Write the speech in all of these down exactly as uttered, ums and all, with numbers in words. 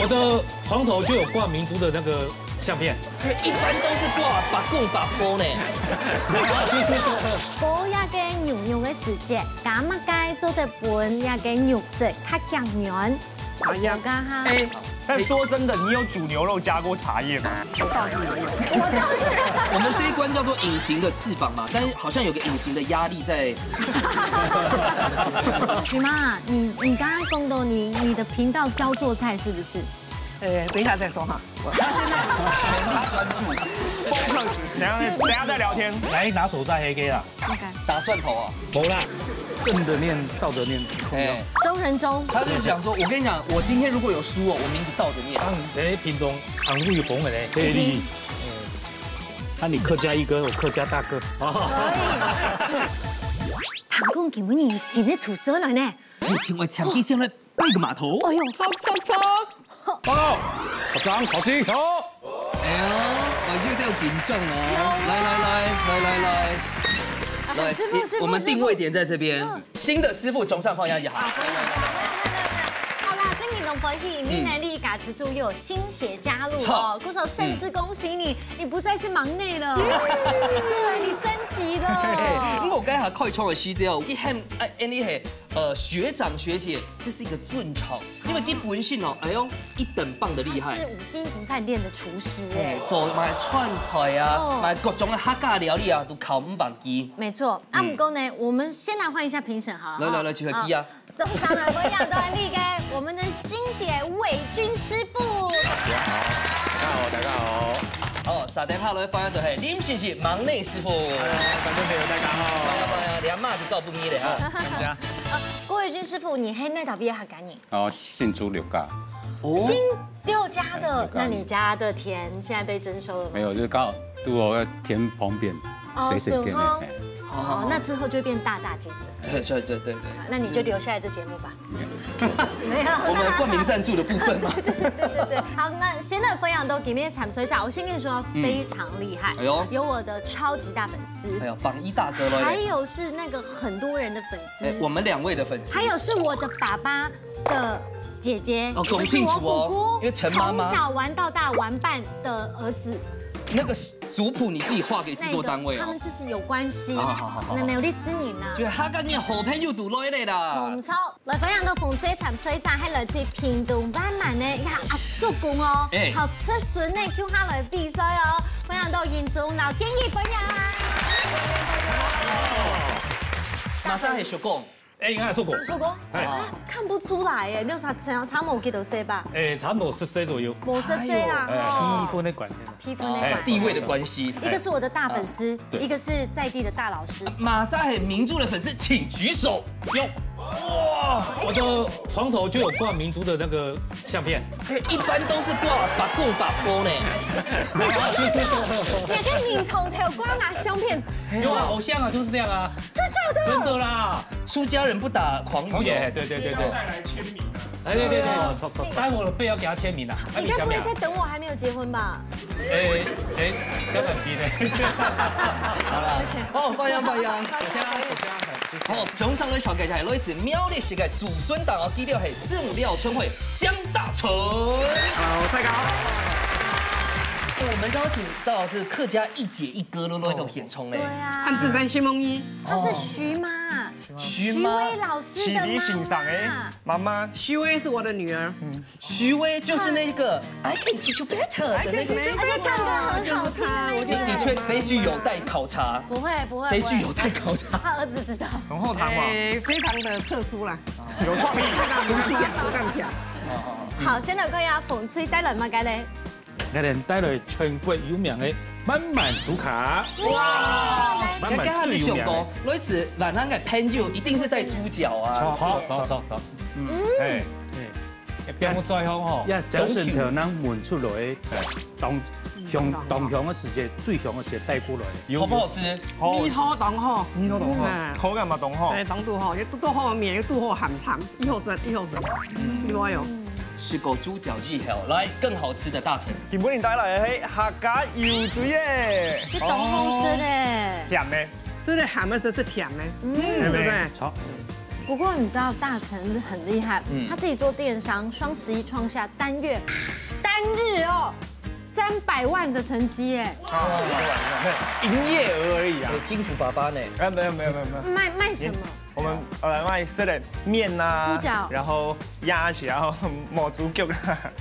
我的床头就有挂明珠的那个相片。一般都是挂八公八婆呢。包這个牛肉个時節，加麼个做得分這个肉質較強軟？哎呀，加哈。但說真的，你有煮牛肉加過茶葉嗎？我倒是沒有。我倒是沒有。我们这一关叫做隐形的翅膀嘛，但是好像有个隐形的压力在。徐妈，你你刚刚讲到你你的频道教做菜是不是？哎，等一下再说哈。他现在全力专注，等一下等一下再聊天。来拿手在黑给啦，那个打蒜头啊。没啦，正的念，倒的念，哎，周仁忠，他就想说，我跟你讲，我今天如果有输哦，我名字倒着念。哎，屏东很会有红的嘞，黑丽。那你客家一哥，我客家大哥。唐公今晡日有新个厨师來呢。你听我抢去先来拜个码头。哎呦，超超超！报告，好张，好金，好。哎呀，我有点紧张哦。来来来来来来，啊师傅师傅，我们师傅定位点在这边。新的师傅从上方要一好。好啦，今日同歡喜，你能力嘎子助又有新血加入哦，好故所甚至恭喜你，你不再是忙內了，對你升級了。因为我刚才开创的西之后，我一喊哎，哎你嘿，呃，学长学姐，这是一个尊称，因为基本性哦，哎呦，一等棒的厉害。是五星级饭店的厨师哎哎，，做买川菜啊哦，买各种的客家料理啊，都考五万级。没错。啊，不过呢，我们先来换一下评审好了。来来来，去和鸡啊！掌声来欢迎到那个我们的新血伟军师傅。大家好，大家好。哦，三等下来欢迎的嘿，林信是忙内师傅。观众朋友，大家好。哎呀妈呀，连骂就告不咪了哈。大家郭伟军师傅，你係哪搭位客家人？哦，姓朱刘家。哦，新六家的哎，那你家的田现在被征收了吗？没有，就是刚好都我田旁边，哦，水水边顺丰的。哎哦，那之后就会变大大姐姐。对对对对对，那你就留下来这节目吧。我们冠名赞助的部分嘛。对对对对对，好，那现在分享到里面惨水长，我先跟你说非常厉害，哎呦有我的超级大粉丝，哎呦，榜一大哥还了。有是那个很多人的粉丝，哎，我们两位的粉丝。还有是我的爸爸的姐姐，哦，也就是我讲清楚哦，姑姑，因为陈妈妈从小玩到大玩伴的儿子，那个族谱你自己画给制作单位哦那个他们。就是有关系，好好好好好那没有第四年呢。就他跟你好朋友堵落来啦冇。错，来分享到风吹惨吹长，还来自屏东万巒的呀阿叔公哦，哎好出巡呢，叫他来比赛哦，分享到严忠老建议分享。马上还说讲，哎，你看叔公，叔公哎啊，看不出来耶，你有差差差某几多岁吧？哎，差不多十岁左右。五十岁啦，哎，哦气氛的管理。气氛的管哎理。地位的关系。一个是我的大粉丝，对一个是在地的大老师。马上还民族的粉丝，请举手。有，哇，我的床头就有挂明珠的那个相片。一般都是挂八公八婆呢。你跟你床头挂拿相片，有啊，偶像啊，就是这样啊，真假的？真的啦。出家人不打诳语哦。对对对对。哎，对对对，错错，待会我的背要给他签名啊，那你该不会你签名啊。在等我还没有结婚吧？哎哎，要等逼的。好了，哦，放羊放羊。好，谢谢。好，掌声来紹介一下，來自苗栗市个祖孫檔哦，佢就係正廖春惠、江大成。Hello，大家好。我们邀请到这个客家一姐一哥都来到现场嘞。对啊，漢字在西蒙一，他是徐妈，徐徐薇老师的妈妈。妈妈，徐薇是我的女儿，徐薇就是那个 I can teach you better 的那个，而且唱歌很好听的那一位。你你却这句有待考察，不会不会，这句有待考察。他儿子知道。很后堂嘛。哎，非常的特殊啦，有创意。非常有趣，非常强。好，先来看一下彭翠带来么个嘞？那人带来全国有名的满满猪卡，哇，满满最有名的。来自万巒个朋友一定是带猪脚啊。好好好好好，嗯，哎哎，不要再吼吼，呀，掌声头能闻出来，当香当香的时节，最香的时节带过来。好不好吃？米好当好，米好当好，口感嘛当好。哎，当都好，又都好绵，又都好鹹鹹，又好食，又好食，又好用。食過豬腳以後，來更好吃的大成。今晡日帶來的係客家油水耶。你懂好食嘞。甜的。真的鹹的時候是甜的，嗯，對不對？好，不过你知道大成很厉害，嗯，他自己做电商，双十一创下单月单日哦三百万的成绩耶。营业额而已啊。金主爸爸呢？啊，没有没有没有没有，卖卖什么？我们呃卖色的面呐，猪脚然后鸭血，然后某猪脚啦。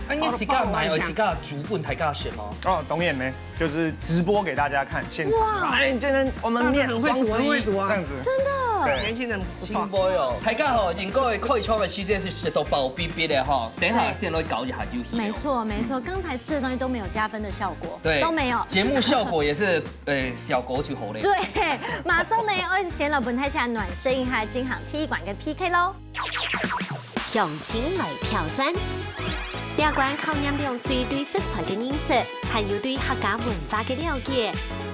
啊，你自家买，而自家煮分大家食吗？哦，当然呢，就是直播给大家看现场。哎，今天我们面双十一这样子，真的。对，年轻人不新错。 boy 哦，大家好，今个开场的时间是食到饱飽飽的哈，等一下先来搞一下游戏。没错没错，刚才吃的东西都没有加分的效果，对，都没有。节目效果也是，呃，效果就好嘞。对，马上呢，要先来分大家暖身一下，进行踢馆跟 P K 喽。鄉親來挑戰。這關考驗兩隊對食材个認識，還有對客家文化个了解。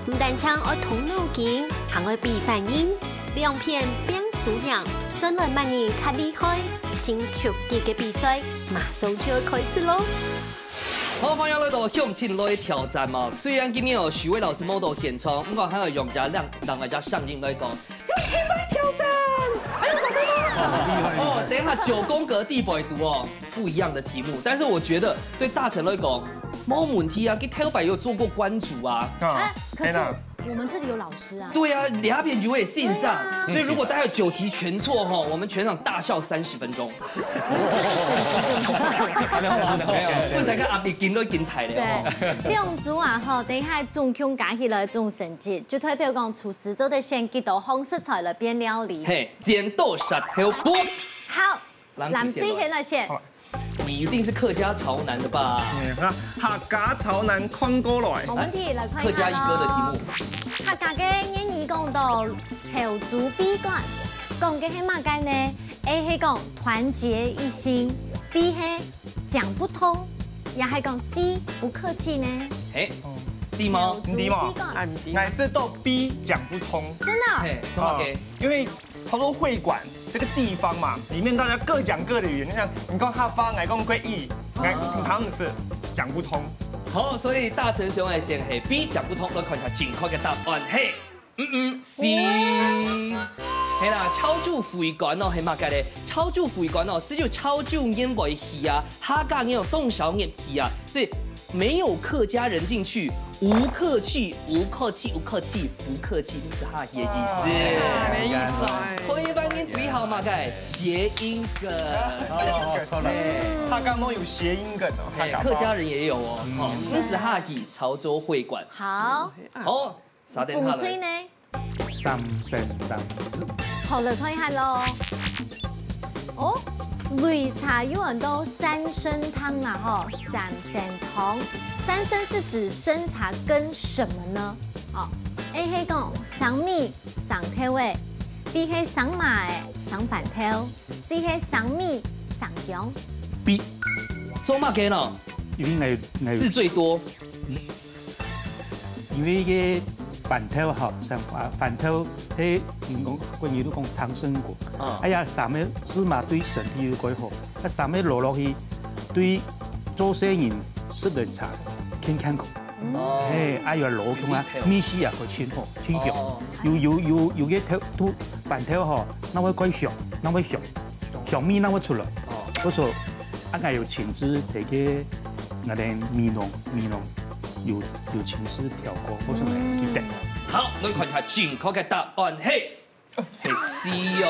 毋單淨愛動腦筋，還愛比反應。兩片拚輸贏，算來麼人較厲害。盡刺激个比賽，馬上就要開始咯！好，歡迎來到鄉親來挑戰嘛。雖然今日哦，許巍老師無到現場，不過還有用一下另另外一下聲音來講，鄉親來挑戰。哎呦，找到了！哦，等一下九宮格地北圖哦，不一樣的題目，但是我覺得對大成來講，沒問題啊，佢頭擺有做過關主啊。啊哎，可是天哪我们这里有老师啊。对啊，两边就会线上，对啊所以如果大家有九题全错哈，我们全场大笑三十分钟。不能太看阿比金都金台了哦。对，两组啊吼，等一下总共加起来总成绩，就代表讲厨师做得选几多項食材来变料理。嘿，剪刀石头布，好，蓝蓝水先来选。你一定是客家潮男的吧？嗯，那客家潮男看过来好，问题来看一下客家一哥的题目。客家个諺语讲到潮州必馆，讲个系么个呢？A系讲团结一心，B系讲不通，也系讲C不客气呢？嘿，对吗？潮州必馆，，I C 到 B 讲不通，真的哦、嘿，怎么给？因为潮州会馆这个地方嘛，里面大家各讲各的语言，像你讲客话，我讲国语，我好像是讲不通。好，所以大成兄的先系 B 讲不通，来看一下正确的答案。嘿，嗯嗯，C。系啦，潮州会馆哦，系么个咧？潮州会馆哦，係有潮州人會去啊，客家人有當少人去啊，所以没有客家人进去，無客氣，無客氣，無客氣，不客氣，係客家个意思。啊，没意思哎。台灣人最好嘛个諧音梗。哦，错了，客家没有谐音梗哦，哎，客家人也有哦，哦，毋係客氣，潮州會館。好，好，啥等下来？风水呢？三生三世。好了，看一下咯。哦，擂茶有很多三牲湯啦吼，三牲湯。三牲是指生茶跟什么呢？哦，A系讲生米、生豆仔，B系生麻仔、生番豆，C系生米、生薑。 B，做麼个呢？因为我我字最多。因为个番豆吼，像啊番豆，嘿，人讲国语都讲长生果。啊哎呀，三个芝麻对身体有几好，啊三个落落去，对做生意食个茶，健康个。哦，嘿，哎呀，老穷啊，有利口米食也个真好，真香。哦有有有有个豆都番豆吼，那会快香，那会香，香味那会出来。哦，我说，啊，还有请示这个，那个米农米农有有请示调过，我说没记得。好，来看一下正确个答案，嘿，系 C 哦。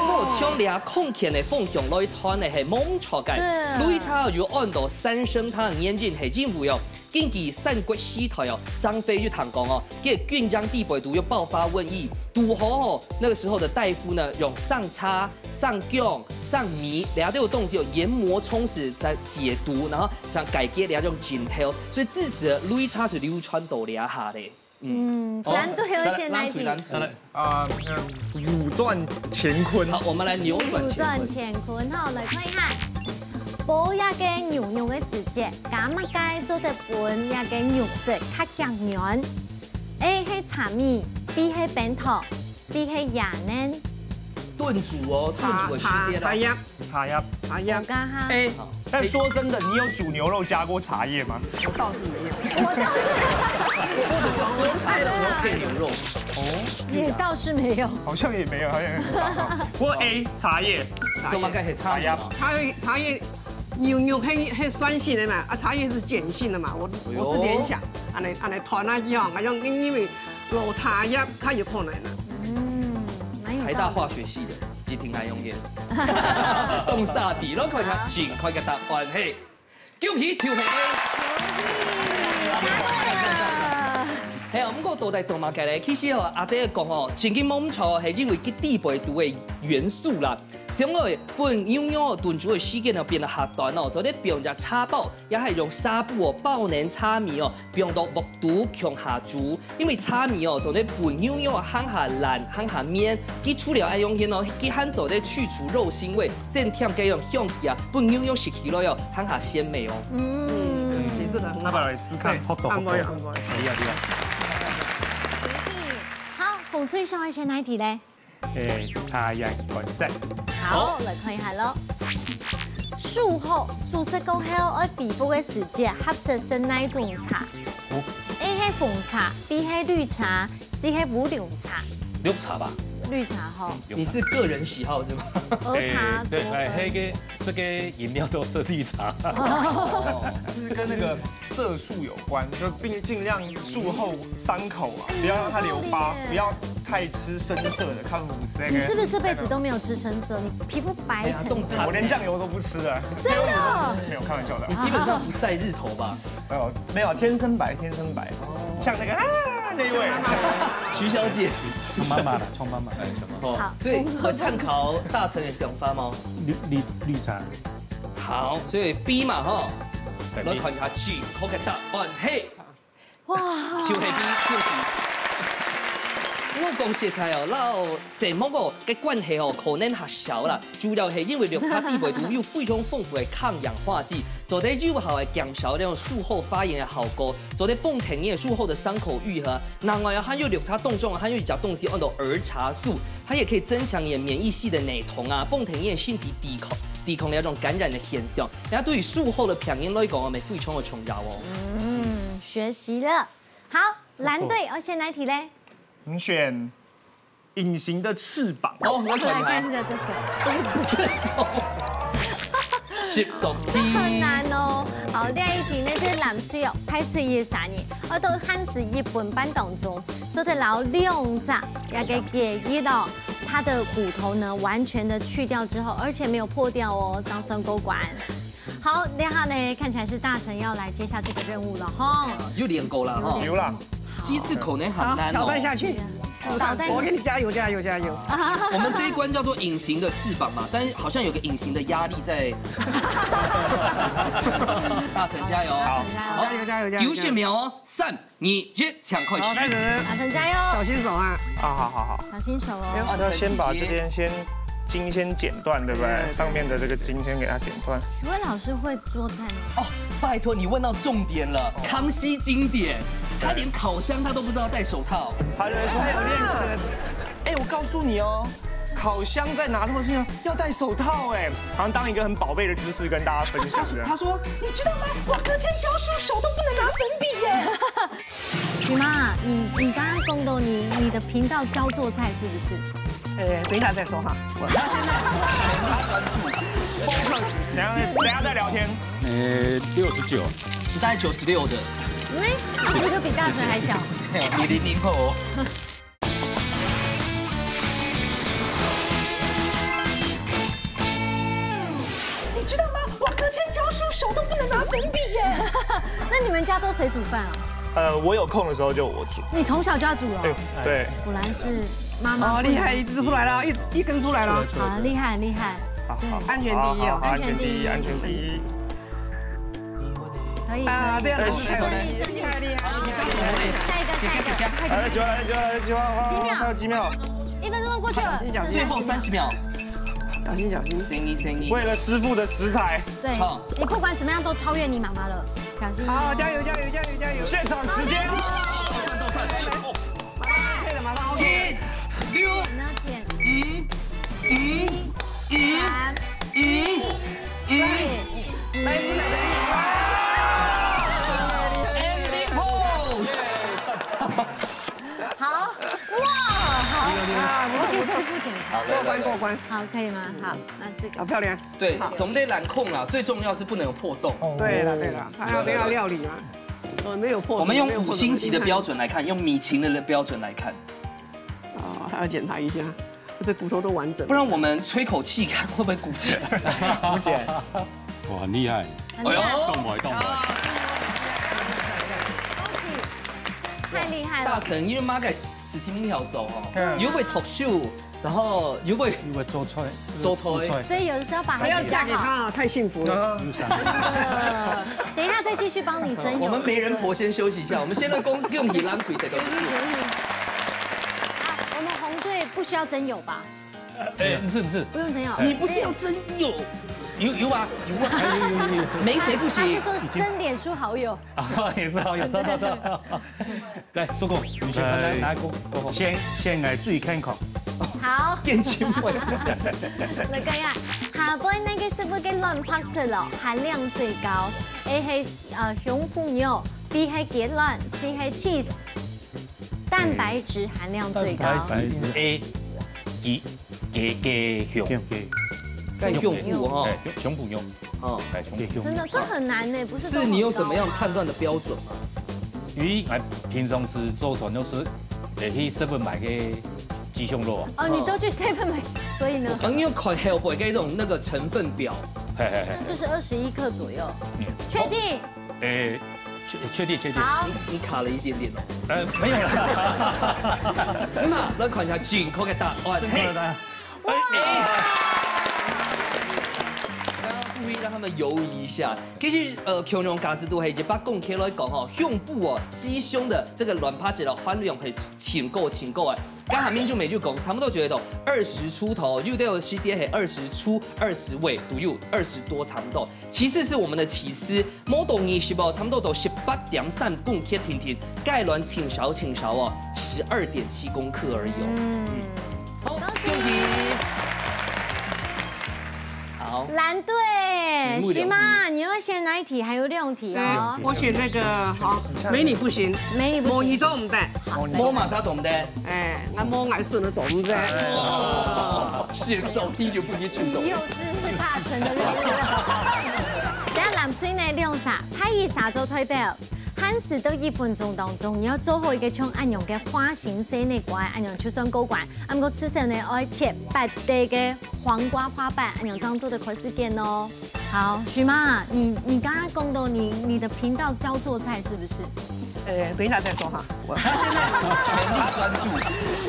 我从这空前的方向来谈的系冇错个，对擂茶有安到三牲湯个原因系因为哦，根据三國時代哦，張飛就聽講哦，个軍營地背肚有爆發瘟疫，堵好哦，那個時候的大夫呢，用生茶、生薑、生米，這兜東西哦研磨充實再解毒，然後再改革這種症頭，所以自此擂茶就流傳到這下咧。嗯，答对了，现在一题。咱咱啊，扭转乾坤。好，我们来扭转乾坤。扭转乾坤，好，来看一下。煲这个牛肉个時節，加麼个做得分這个肉質較軟？A係茶米，B係冰糖，C係椰奶。燉煮哦，燉煮的時間啦。茶葉，茶葉，茶葉。我剛剛。A。但說真的，你有煮牛肉加過茶葉嗎？我倒是沒有。我倒是或者是喝茶的時候配牛肉。也倒是沒有。好像也沒有，好像很少哈。不過 A，茶葉。怎麼个係茶葉啊？茶葉，茶葉，牛肉很，很酸性的嘛，啊，茶葉是鹼性的嘛，我，哎呦。我是聯想，恁呢，恁呢，團啊，一樣，啊，用，因為落茶葉，它有可能啊。嗯，蠻有道理。台大化學系的，一定愛用眼。動啥地，攏看一下，正確个答案係，恭喜秋海。係啊，毋過到底做麼个咧？其實哦，阿姐講哦，正經無毋著，係因為佢底背肚个元素啦。想愛分牛肉燉煮个時間哦變得較短哦，做得放隻茶包，也係用紗布哦包等茶米哦，放到鑊肚共下煮。因為茶米哦，做得分牛肉行較爛、行較綿，佢除了愛用絚哦，佢還做得去除肉腥味，增添該種香氣啊，分牛肉食起來哦，行較鮮美哦。嗯，其實很好。要不要來試看？對，好懂，好懂。很不錯，很不錯。厲害，厲害。好，紅隊想愛選哪一題咧？ 誒，茶葉个本身。好，來看一下咯。術後，手術過後愛恢復个時節，合適食哪種茶？哦。A係紅茶，B係綠茶，C係烏龍茶。綠茶吧。綠茶吼。你是個人喜好是嗎？烏茶多。誒，對，誒，那個，這個飲料都是綠茶。哦。就是跟那個 色素有關，就並盡量術後傷口啊，不要讓它留疤，不要太吃深色的，看五色。你是不是這輩子都沒有吃深色？你皮膚白成這樣。我連醬油都不吃的。真的？沒有，開玩笑的。你基本上不曬日頭吧？沒有，沒有，天生白，天生白，像那個啊那一位。徐小姐。媽媽啦，臭媽媽。哦，好。所以會參考大成的想法嗎？綠，綠，綠茶。 好，所以B嘛吼，對，來看一下正確个答案係，哇。就係B，就是。毋過講實在哦，摎色目哦个關係哦，可能較少啦。主要係因為綠茶底背肚有非常豐富个抗氧化劑，做得有效个減少該種術後發炎个效果，做得幫助你个術後个傷口愈合。另外啊，還有綠茶當中啊，還有一種東西叫做兒茶素， 它也可以增強你的免疫系的系統啊，幫助你的身體抵抗，抵抗那種感染的現象。那對於術後的病人來講，也非常的重要哦。嗯，學習了。好，藍隊，我選哪一題咧？你選隱形的翅膀。哦，我選啊。來看一下這首。這是什麼？十種題。這很難哦。好，第一題呢，就是藍隊哦，排除一下呢，我都漢字一本版當中，做得摎兩隻 這個結義哦，它的骨頭呢完全的去掉之後，而且沒有破掉哦，當成過關。好，這下呢，看起來是大成要來接下這個任務了吼。啊，有練過啦吼。有啦。這次可能很難哦。好，挑戰下去。挑戰。我給你加油，加油，加油。我們這一關叫做隱形的翅膀嘛，但是好像有個隱形的壓力在。大成加油。好。加油，加油，加油，九十秒哦，三、 二、一，請開始。好，開始。大成加油。小心手啊。啊，好，好，好。小心手哦。要先把這邊先，筋先剪斷，對不對？對，對。上面的這個筋先給它剪斷。徐偉老師會做菜嗎？哦，拜託，你問到重點了，康熙經典，他連烤箱他都不知道戴手套。他就會說，哎，我告訴你哦，烤箱在拿東西要戴手套，哎，好像當一個很寶貝的知識跟大家分享這樣。他說，你知道嗎？我隔天教書手都不能拿粉筆耶。 徐媽，你，你剛剛講到你，你的頻道教做菜是不是？呃，等一下再說哈。他現在全他專注，focus。等一下，等一下再聊天。呃，六十九。你大概九十六的。哎，你就比大成還小。你零零後哦。 你知道嗎？我隔天教書手都不能拿粉筆耶。那你們家都誰煮飯啊？呃，我有空的時候就我煮。你從小就要煮哦？哎，對。果然是媽媽哦，厲害，一直出來了，一，一根出來了。好，厲害，厲害。好，對。好，安全第一哦。好，好，安全第一，安全第一。 可以，啊，可以。對了，順利，順利。厲害，厲害，厲害。下一個，下一個。來，來，幾秒？來，幾秒？來，幾秒？幾秒？一分鐘都過去了，小心，小心。最後三十秒。小心，小心。聲音，聲音。為了師傅的食材。對，好。你不管怎麼樣都超越你媽媽了，小心。好，加油，加油，加油，加油！現場時間。馬上OK了，馬上OK了。七、六、那剪。五、五、五、三、五。过关过关，好，可以吗？好，那这个好漂亮。对，总得篮控啊，最重要是不能有破洞。对了对了，他要不要料理嘛？我没有破洞。我们用五星级的标准来看，用米其林的标准来看，哦，还要检查一下，这骨头都完整不。然我们吹口气看会不会鼓起来。鼓起来。哇，很厉害。很厉害，哎呦恭喜，太厉害了。大成，因为马改事情要做哦，嗯又会脱手，然后又会因为做菜，做菜所以有的时候把它不要嫁给他，太幸福了。有啥？呃，等一下再继续帮你征友。我们媒人婆先休息一下，我们现在恭恭喜蓝水姐的。啊，我们红队不需要征友吧？哎，不是不是，不用征友。你不是要征友？有有啊有啊，有有有有。没谁不行他是。说征脸书好友。啊，也是好友，走走走。来，叔公，你选看看哪个？先先来最健康。好，变青味。来看一下，下背哪个食物个卵白质哦含量最高？A係呃胸脯肉，B係雞卵，C係cheese。蛋白质含量最高。蛋白质 A，鸡鸡鸡胸，盖胸部哈，哎，胸脯肉，哦，哎，胸脯。真的，这很难呢，不是都是你有什么样很高吗判断的标准吗？因为俺平常时做菜就是，哎，去 seven 买个鸡胸肉啊。哦，你都去 seven 买，所以呢，啊，因为看后背那种那个成分表，嘿嘿嘿，那就是二十一克左右嗯。确定？哎，确确定确定。好，你你卡了一点点哦。呃，没有啦。那那看一下正确的答案。真的吗？刚刚故意让他们犹豫一下。其实呃，共樣假使都係一百公斤來講吼，胸部哦，雞胸的這個卵白質的含量係盡高盡高的。剛才民眾美就講，差不多覺得二十出頭，有的有時間係二十出二十位，都有二十多差不多。其次是我們的起司，無到二十哦，差不多到十八點三公斤定定，雞卵盡少盡少哦，十二點七公克而已哦。嗯，好，恭喜恭喜。好，蓝队，题目了徐妈，你要选哪一题？还有两题哦。我选那个好，美女不行，美女不行，摸鱼都唔得，摸馬上懂的。哎，那摸矮顺的懂唔得？哦，是，走第一就不接近懂。又是大成的任务。等下蓝队呢，用啥？拍一啥做代表？限時到一分鐘當中，你要做好一個像恁樣个花形細个瓜，恁樣就算過關。啊，毋過至少呢，愛切八塊个黃瓜花瓣，恁樣正做得開始煎哦。好，徐妈，你你刚刚讲到你你的频道教做菜是不是？哎，等一下再说哈。我他现在全力专注。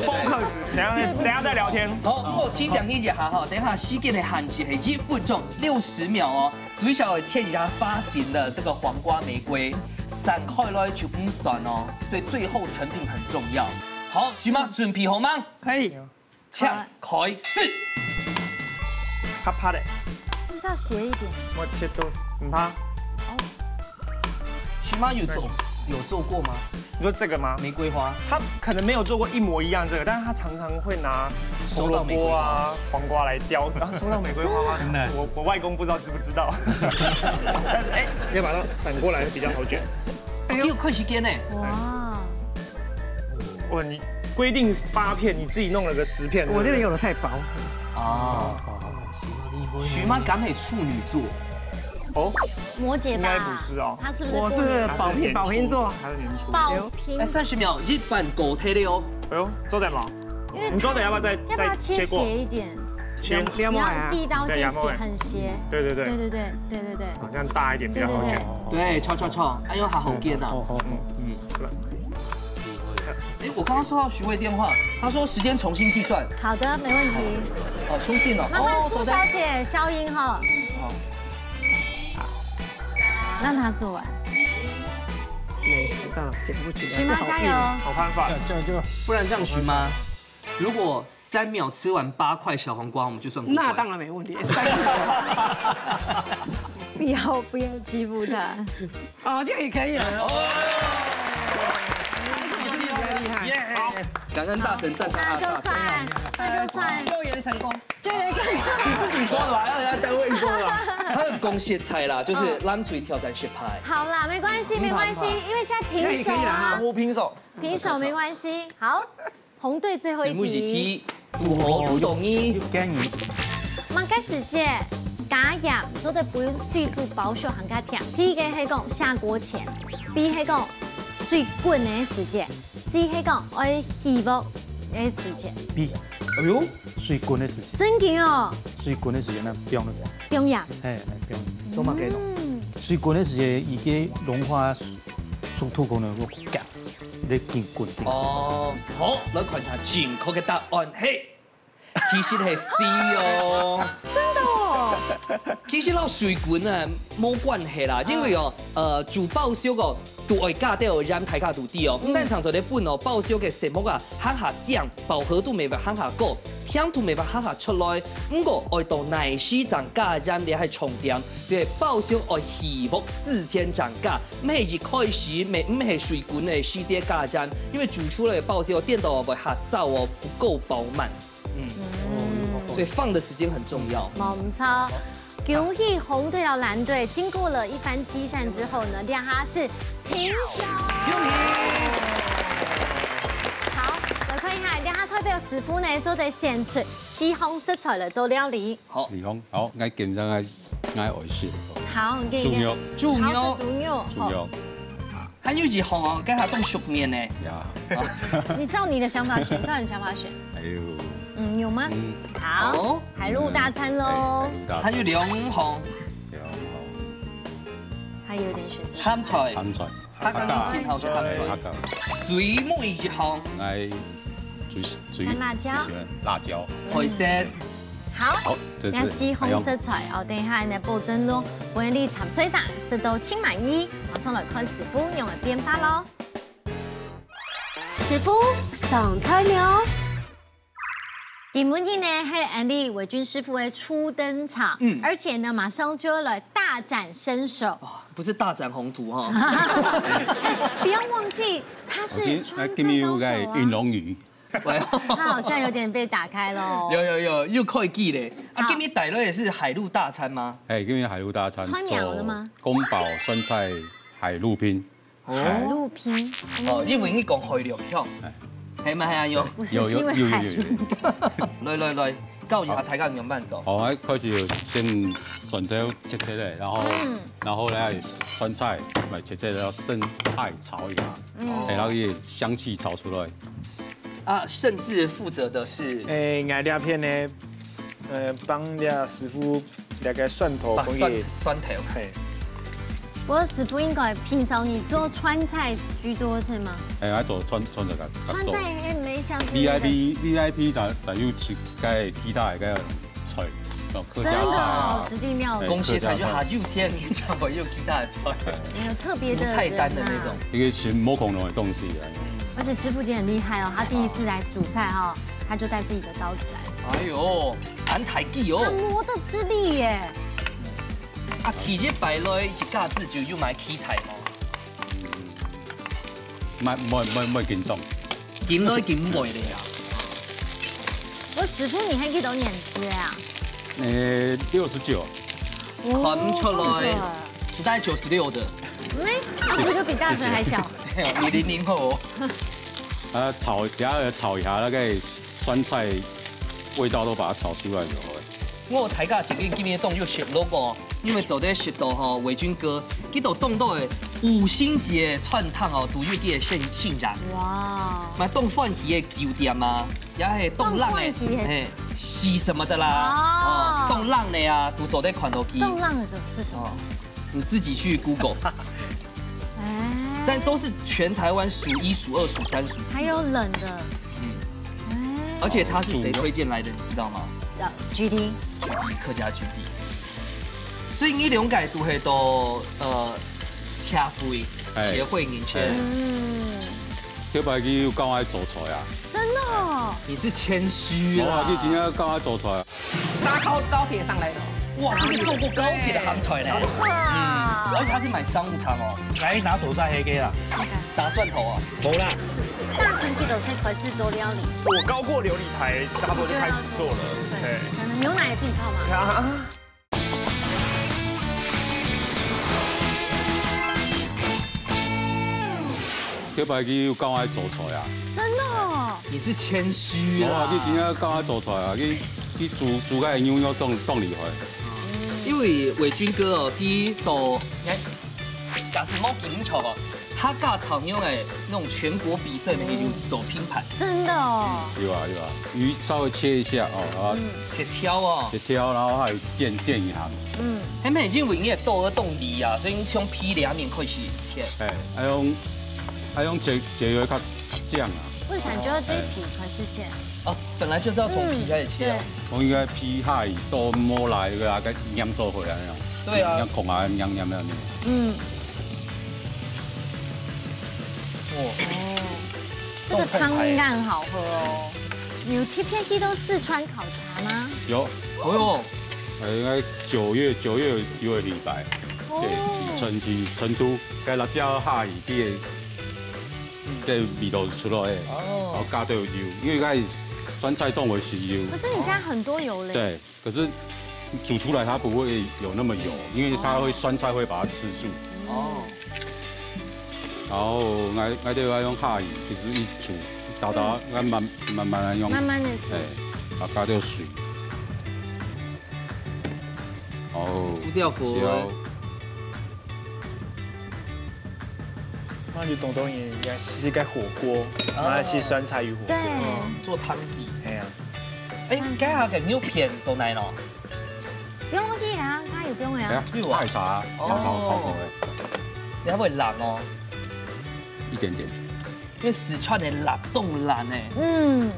focus，等一下等一下再聊天。好，我提醒你一下哈，等一下時間的限制係一分鐘六十秒哦。最少要切一下花形的這個黃瓜、玫瑰，散開來就毋算哦，所以最後成品很重要。好，徐媽準備好嗎？可以。請開始。啪啪的，是不是要斜一点？我切都唔怕。徐媽有做有做過嗎？你说这个吗？玫瑰花。他可能没有做过一模一样这个，但是他常常会拿红萝卜啊、黄瓜来雕，然后收到玫瑰花吗？我我外公不知道知不知道，但是哎，要把它反过来比较好卷。你有看時間呢？哇，哇，你规定八片，你自己弄了个十片，我那个有的太薄。哦，徐媽敢係處女座？哦，摩羯吧？应该不是哦他是不是我过敏？是宝瓶，宝瓶座。他是年初。宝瓶哎，，三十秒，一半狗贴的哦。哎呦，周仔毛，要不要你周仔要不要再要不要切再切过？斜一点？切，你要第一刀切斜，对，然后很斜。对对对，对对对对对对。好像大一点比较好切。对对对对，敲敲敲，哎呦，好好煎啊。好好好。嗯，哎，我刚刚收到徐慧电话，他说时间重新计算。好的，没问题。哦，重新了。麻烦哦，苏小姐消音哈。好。让她做完。没办法，剪不起来。徐妈加油！好办法，这样就不然这样徐妈，如果三秒吃完八块小黄瓜，我们就算过关。那当然没问题。三个不要不要欺负她。哦，这样也可以了。耶！感恩大神赞叹那就大大神。算，那就算，救援成功。对对对。你自己说的吧，让人家单位说的吧。他很恭喜菜啦，就是蓝水挑战失败。好啦，没关系，没关系，因为现在平手那也可以啦啊哈，我平手。平手没关系。好，红队最后一节目一题。题，堵好，堵到你。建議。麼个時節加鹽做得分水煮包粟還較甜？第一个係講下鍋前，B係講水滾个時節，C係講愛起鑊个時節。B。哎喲，水滾个時節。真个哦？水滾个時節呢，放了。放鹽。嘿，放。做麼个呢？嗯。水滾个時節，佢个融化速度可能會加，你緊滾緊滾。哦，好，來看一下正確个答案，嘿。 其實係C哦。真的哦？其實摎水滾啊，無關係啦，因為哦，呃，煮包粟哦，都愛加兜鹽，大家都知哦。嗯。毋單淨做得分哦，包粟个色目啊，行下靚，飽和度乜會行下高，甜度乜會行下出來。毋過愛到哪時正加鹽，這係重點。這包粟愛起鑊之前正加，毋係一開始，乜毋係水滾个時節加鹽，因為煮出來个包粟哦，顛倒會較燥哦，不夠飽滿。 嗯，所以放的時間很重要。無錯。恭喜紅隊摎藍隊，經過了一番激戰之後呢，這下是平手。恭喜！好，來看一下，這下代表師傅呢，做得選出四項食材來做料理。好。你講，好，𠊎揀上𠊎，𠊎愛食。好，你揀一個。豬肉。豬肉。好，係豬肉。豬肉。好。 還有一項哦，該下當熟面呢。呀。你照你的想法選，照你的想法選。哎喲。嗯，有嗎？嗯。好，哦。海陸大餐嘍。哎，海陸大餐。還有兩項。兩項。還有一點選擇。鹹菜。鹹菜。他剛剛清炒是鹹菜。哎，那個。最尾一項。來，最，最，乾辣椒。最喜歡辣椒。海鮮。嗯。 好，好，這是這四項食材哦，等一下呢，保證哦，分你摻水粽食到盡滿意。馬上來看師傅用个變化咯。師傅上菜了。今晡日呢，係𠊎俚維鈞師傅个初登場，嗯。而且呢，馬上就要來大展身手。哦，不是大展宏圖哈。哎，不要忘記，他是川菜高手啊。我今，哎，今日有个雲龍魚。 喂。他好像有點被打開咯。有，有，有，又開機咧。啊，好。今日帶來的是海陸大餐嗎？哎，今日海陸大餐，川苗的嗎？做宮保酸菜海陸拼。哦。哎。海陸拼。哦，因為你講海陸腔。哎。係嗎？係啊，有。不是，有，有，是因為海陸。有，有，有，有。來，來，來，教一下大家仰般做。好，哎，開始先蒜頭切切咧，然後，嗯。然後呢，酸菜來切切，然後生菜炒一下，嗯。哎，讓它香氣炒出來。 啊，甚至負責的是，誒，𠊎這片呢，呃，幫這師傅這個蒜頭幫佢，蒜，蒜頭。嘿。不過師傅應該平常你做川菜居多，是嗎？哎，愛做川，川菜較，較多。川菜還沒想出那個。V I P，V I P才，才有自家其他个 菜，哦，客家菜啊。真的哦，指定料理。哎，講實在就客家菜。還有錢，你就會有其他的菜。哎。沒有特別的菜單的那種。人啊。一個是無可能的東西啊。而且師傅今天很厲害哦，他第一次來煮菜哈，他就帶自己的刀子來。哎喲，恁大隻哦。他磨得之利耶。啊，第一擺來一家子就有買其他哦。 莫，莫，莫，莫緊張。緊來緊會咧啊。喂，師傅，你還幾多年紀啊？呃，六十九。哦，看不出來，看不出來。你大概九十六的。嗯，那不就比大神還小？你零零後哦。啊，炒一下，炒一下，那個酸菜味道都把它炒出來就好了。 我大家一定今日當有食落哦，因為昨日食到吼，維鈞哥，佢都當到个五星級个餐廳哦，都有佢个信，信仰。哇。嘛當歡喜个酒店啊，也係當冷个，當歡喜个，嘿，喜什麼的啦，哦。哦，當冷个啊，都做得看到佢。當冷个是什麼？哦，你自己去Google。哎。但都是全台灣數一、數二、數三、數四的。還有冷的。嗯。哎。而且他是誰推薦來的，你知道嗎？叫G D。G D，客家G D。所以你兩個都係到，呃，協會，哎。協會人士。哎。嗯。頭擺佢有教𠊎做菜啊。真的哦。你是謙虛啦。無啊，佢真正教𠊎做菜啊。搭高，高鐵上來的哦。哇，這是坐過高鐵的鹹菜呢。哇。嗯，而且他是買商務艙哦。來，拿手在黑給啦。打蒜頭啊。無啦。大神記得先開始做料理。我高過琉璃台，差不多就開始做了。對，嘿。真的，牛奶也自己泡嗎？啊。這擺佢有教𠊎做菜啊。真的哦。你是謙虛啦。無啊，佢真正教𠊎做菜啊，佢，佢煮，煮个牛肉當，當厲害。因為偉鈞哥哦，第一手，你看，假使無記錯哦，客家炒牛肉个那種全國比賽，你有走拼盤。真的哦。有啊，有啊，魚稍微切一下哦，然後切條哦。切條，然後還有煎，煎一下。嗯。還蠻因為你个刀仔當利啊，所以你從皮兩面開始切。哎，愛用，愛用切，切會較靚啊。為啥你就要對皮開始切？哦，本來就是要從皮開始切哦。嗯，對。我應該皮下去，刀摸來个啊，該黏做回來那種。對啊。黏孔啊，黏黏黏黏。嗯。哦。哦，這個湯應該很好喝哦。你有特別去到四川考察嗎？有。哦喲。呃，應該九月，九月有一禮拜。哦。對，成，成都，該辣椒下去，佢个，這味道出來个。哦。然後加點油，因為該酸菜凍會係油。可是你加很多油嘞。對。 可是煮出來它不會有那麼油，因為它會，酸菜會把它吃住。哦。然後𠊎，𠊎就要用下去，其實一煮，打打，嗯。慢慢，慢慢地用。慢慢地煮。哎，啊，加點水。哦，胡椒粉。椒。 那你東東也，也係个火鍋，哦。那係酸菜魚火鍋。對。嗯，做湯底。哎呀。哎，該下个牛片都來了。不用落去啊，它有不用啊。哎呀，有啊。太茶，炒炒炒炒哎。你還會辣哦。一點點。因為四川个辣當辣呢。嗯。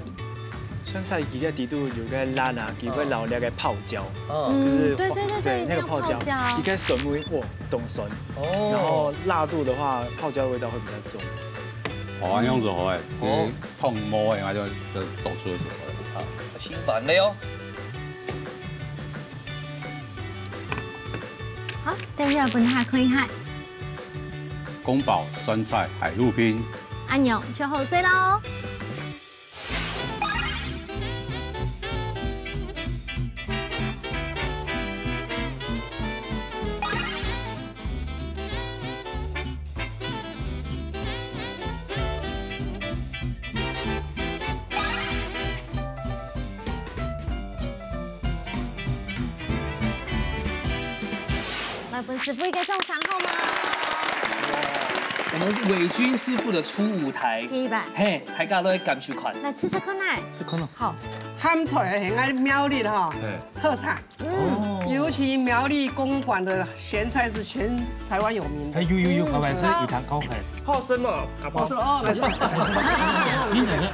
酸菜佢个底肚有个辣啊，佢會撈那個泡椒，嗯。就是，嗯，對，對，對，對，對，那個泡椒，一定要泡椒。佢个酸味，哇，當酸。哦。然後辣度的話，泡椒的味道會比較重。哦，恁樣子好哎，哦。因為燙無个，那就，就倒出來就好了。啊，新版的喲。好，等一下分大家看一下。宮保酸菜海陸拼。恁樣就好勢囉。 來，分師傅一個掌聲好嗎？我們偉鈞師傅的初舞台。第一擺。嘿，大家都來感受看。來，試試看啊。試看咯。好。鹹菜係𠊎苗栗吼，嘿。特產。嗯。哦。尤其苗栗公館的鹹菜是全台灣有名的。哎，有，有，有，嗯。後來是魚塘口，嘿。好深哦，阿婆。好深哦，沒錯。你等著，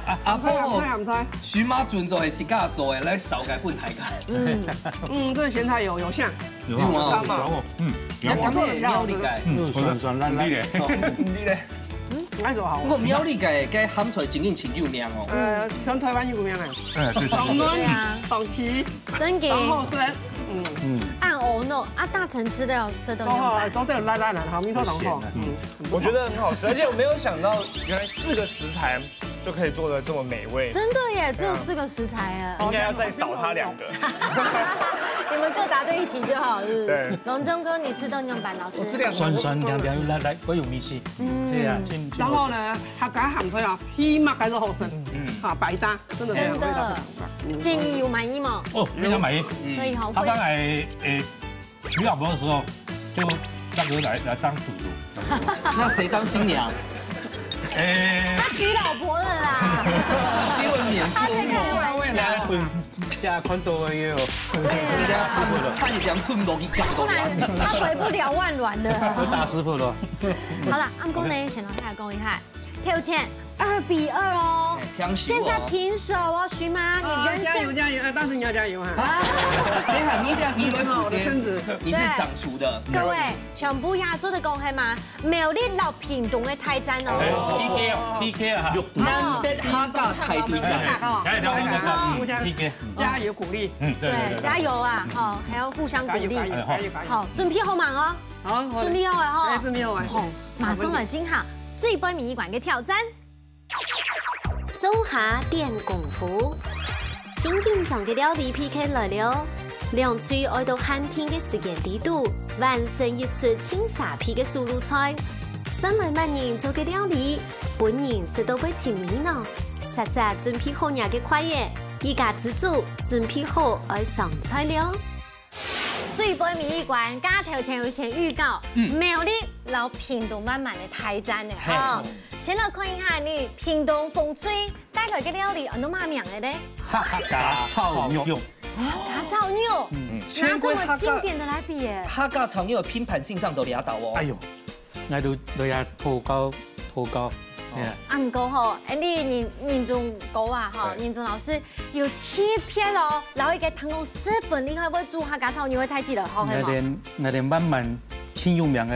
啊，阿婆，鹹菜，鹹菜。蕁麻準做係自家做个，來燒个分大家。嗯。嗯，這個鹹菜有，有像。 有啊，有啊。有啊，嗯，你看苗栗个，嗯，酸酸辣辣。你咧？哦，你咧？嗯，那種好。不過苗栗个，个鹹菜真正真有名哦。呃，全台灣有名啊。哎，對，對，對。當嫩，對啊。當鮮，真个。當好食。嗯。嗯。恁好呢，啊，大城市都有食到哦，兩百。都有辣辣辣，好，沒錯，當好。很鹹的。嗯。嗯，很不錯。我覺得很好吃，而且我沒有想到，原來四個食材 就可以做得這麼美味。真的耶，只有四個食材耶。對啊。應該要再少他兩個。你們各答對一題就好，是不是？對。龍中哥，你吃到仰般，老師？我這兩個酸酸甜甜，來，來，我有米氣。嗯。對啊，真，真好吃。然後呢，它加鹹菜啊，起碼該是好吃。嗯。啊，百搭，真的是味道非常棒。真的。嗯。建議有滿意嗎？哦，非常滿意。嗯。可以，好，他剛才，誒， 娶老婆的時候，就那個來，來當主廚。那誰當新娘？哎。他娶老婆了啦。給我免費哦。他在開玩笑。未來婚嫁看到的喲。對啊。你等下吃不了。差一點吞落去搞不然他回不了萬巒了。我打師傅了。好了，阿公呢，先來講一下。 挑戰二比二哦。哎，平手哦。現在平手哦，蕁麻，你人生哦，加油，加油，哎，大師你要加油哈。啊，等一下，你，你是負責，你是掌廚的。對。各位，全部也做得講係嘛，苗栗摎屏東个大戰哦。哎，P K哦，P K啊。難得客家大對戰。哎，來，來，來，來，互相，嗯，P K。加油鼓勵。嗯，對，對，對，對。加油啊，好，還要互相鼓勵。加油，加油，加油，加油。好，準備好吂哦？好，好。準備好了吼。哎，準備好了。好， 馬上來進行最尾一關个挑戰。灶下展功夫，盡緊張个料理P K來了！兩隊愛到限定个時間裡肚，完成一出盡沙鼻个手路菜。先來慢人做个料理，分人食到會尋味呢。煞煞準備好若个筷仔，一家之煮準備好愛上菜了。水杯尾一關，剛剛頭前有先預告，嗯。苗栗摎屏東滿滿个大戰呢，嘿。哈。先來看一下你屏東風吹帶來个料理，安到麼名个咧？客家炒肉。客家炒肉。嗯，那這麼經典的來比耶。客家炒肉个拼盤性上都這兜哦。哎喲， 𠊎都都也討教討教，係啊。啊，毋過吼，恁呢仁仁宗哥啊，吼，對。仁宗老師有特別哦，摎一個聽講十分厲害會煮客家炒肉个大姊來，好，係無？𠊎等𠊎等滿滿盡有名个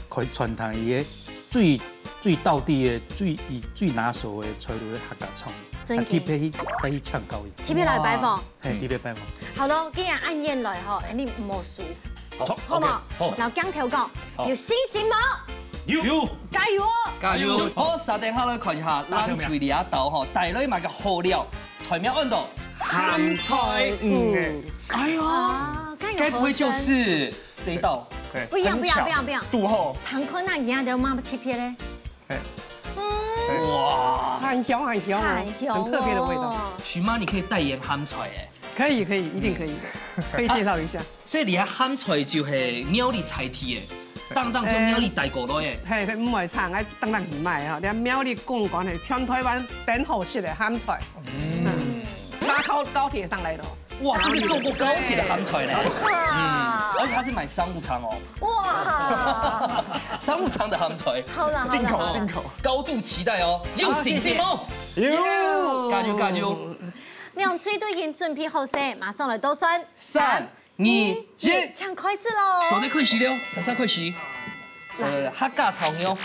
開餐廳，佢个最最道地个、最佢最拿手个菜就係客家炒肉。真个。啊，特別去再去請教佢。特別來拜訪。哇。 嘿，特別拜訪。好咯，既然恁樣來吼，恁呢毋好輸。好，好無？OK，好。摎鏡頭講，好。有信心無？有。有。加油哦！加油！好，續等下來看一下，冷水這兜吼，帶來麼个好料？菜名安到鹹菜魚。嗯。哎喲，啊，該有該不會就好吃。是這一道？對，不一樣，不一樣，很巧。不一樣，不一樣。堵好。旁觀啊，你看有麼个特別咧？ 嘿。嗯。哇。很香，很香哦，很香哦。很特別的味道。徐媽，你可以代言鹹菜欸。可以，可以，一定可以的，嗯。可以介紹一下。啊，所以你个鹹菜就係苗栗在地个，當當從苗栗帶過來个。欸，嘿，嘿，毋會差，𠊎當當去買哈，連苗栗公館个全台灣頂好食个鹹菜。嗯。搭高高鐵上來的哦。 哇，這是坐過高鐵的鹹菜呢。哇。嗯，而且他是買商務艙哦。哇。商務艙的鹹菜。好啦，好啦，進口，好啦。進口。高度期待哦，有信心哦。好，謝謝。有。加油，加油。兩隊都已經準備好勢，馬上來倒算。三、二、一，請開始咯。準備開始了，煞煞開始。 呃，客家炒肉，